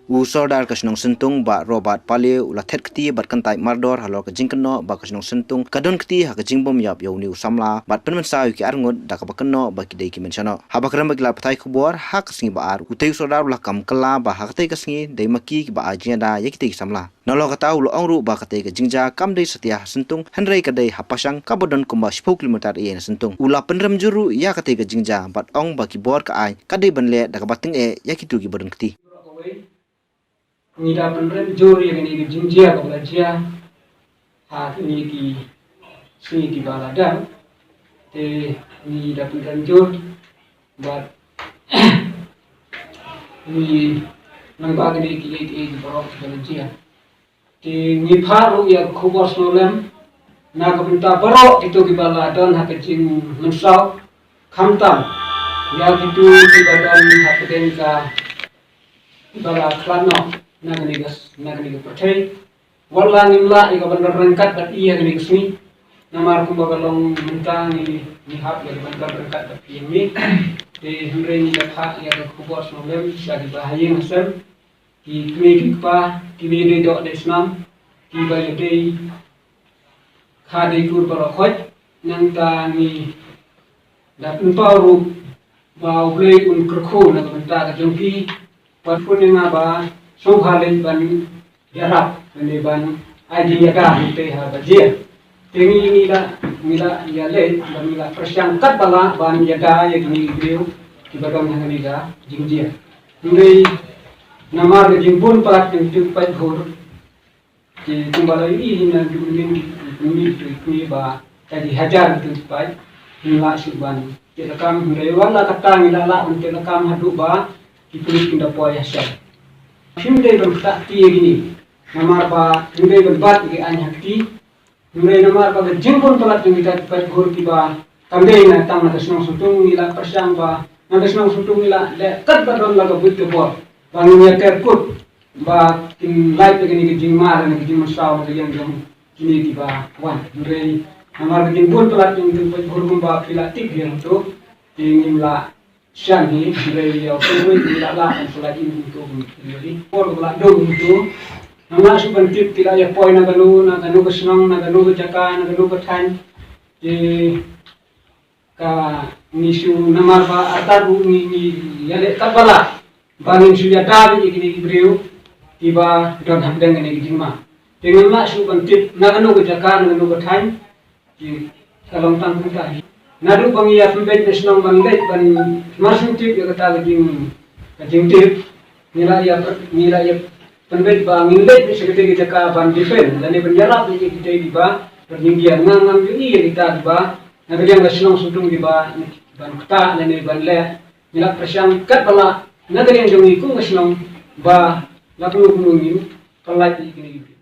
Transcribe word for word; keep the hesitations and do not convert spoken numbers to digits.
U Sordar ka shnong Syntung, Bah Robert Pale, u la thet kti bad kyntait mardor halor ka jingkynnoh ba ka shnong Syntung ka don kti ha ka jingbym ïap ïa une u samla bad pynmynsaw ïa ki arngut da kaba kynnoh ba ki dei ki mynsiem noh. Haba kren bad ki lad pathai khubor ha ka sngi Ba-ar, utei u Sordar u la kam kylla ba ha katei ka sngi dei ma ki kiba ai jingïada ïa kitei ki samla. Nalor kata u la ong ruh ba katei ka jingjia kam dei satia ha Syntung, hynrei ka dei ha Pashang kaba don kumba shiphew kilometer ïa na Syntung. U la pynrem jur ruh ïa katei ka jingjia bad ong ba ki bor ka aiñ ka dei ban leh da kaba tyngeh ïa kito kiba don kti. Ngi da pynrem jur ïa kane ka jingjia kaba la jia ha kine ki sngi kiba la dep. Te ngi da pynrem jur bad ngi nang ba kine ki eight eight baroh kiba la jia. Te ngi phah ruh ïa ka khubor sngewlem na ka bynta baroh kito kiba la don ha ka jingmynsaw, khamtam ïa kito kiba don ha pdeng ka ba la khlad noh na kane ka, na kane ka pyrthei. Wat la ngim lah ïa ka ban don ryngkat bad ïa kane ka sngi. Namar kumba ka long mynta ngi, ngi hap ïa ka ban don ryngkat bad ïa ngi. Te hynrei ngi da phah ïa ka khubor sngewlem sha kiba ha ïing ha sem, ki kmie ki kpa, kiba ïadei doh dei snam, kiba ïadei ha dei kur baroh khoit. Nangta ngi da pynpaw ruh ba U Blei un kyrkhu na ka bynta ka jong ki. Bad pun ïa nga ba sngewbha leit ban ïarap lane ban ai jingïada hangtei ha ba jia. Te ngi, ngi la, ngi la ïaleit bad ngi la pyrshang katba lah ban ïada ïa kine ki briew kiba don ha kane ka jingjia. Hynrei namar ka jingbun palat jong ki paidbah, te kumba la ïohi hi na duh mynnin ki, ki kmie, ki kmie ba ka ji hajar ki paid, ngi la shu ban tied lakam, hynrei wat la katta ngi la lah ban tied lakam haduh ba ki pulit kin da poi ha sel. Phim dei ban ktah kti ïa kine, namar ba phim dei ban bat ïa ki aiñ ha kti, hynrei namar ba ka jingbun palat jong kita ki paidbah kiba kam dei na tang na ka shnong Syntung, ngi la pyrshang ba na ka shnong Syntung ngi la leh katba don la ka buit ka bor ba ngin ïater kut ba kin lait ïa kine ki jingma lane ki jingmynsaw na ka liang jong kine kiba wan. Hynrei namar ka jingbun palat jong ki paidbah kumba phi la tip hi hangto, te ngim lah shan hi, hynrei ïa u kyrwit ngi la lah ban pynlait ïa u kumto kumto. Por ba la dum kumto. Ngam lah shuh ban tip ki la ïa poi na kano, na kano ka shnong, na kano ka jaka, na kano ka thaiñ. Te ka ngi shu namar ba artat ruh ngi, ngi ïaleh katba lah ba ngin shu ïada ïa kine ki briew kiba don hapdeng kane ka jingma. Te ngam lah shuh ban tip na kano ka jaka, na kano ka thaiñ. Ki, ka long tang kumta hi. Naduh ba ngi ïa pynbeit na shnong ban leit ban marsien tip ïa kata ka jing, ka jingtip, ngi la ïa pyn-, ngi la ïa pynbeit ba ngin leit sha katei ka jaka ban defend lane ban ïarap ïa kitei kiba don jingïa. Nga ngam ïohi ïa kita kiba na ka liang ka shnong Syntung kiba ban ktah lane ban leh. Ngi la pyrshang katba lah na ka liang jong ngi kum ka shnong ba la kumno kumno ngin pynlait ïa kine ki briew.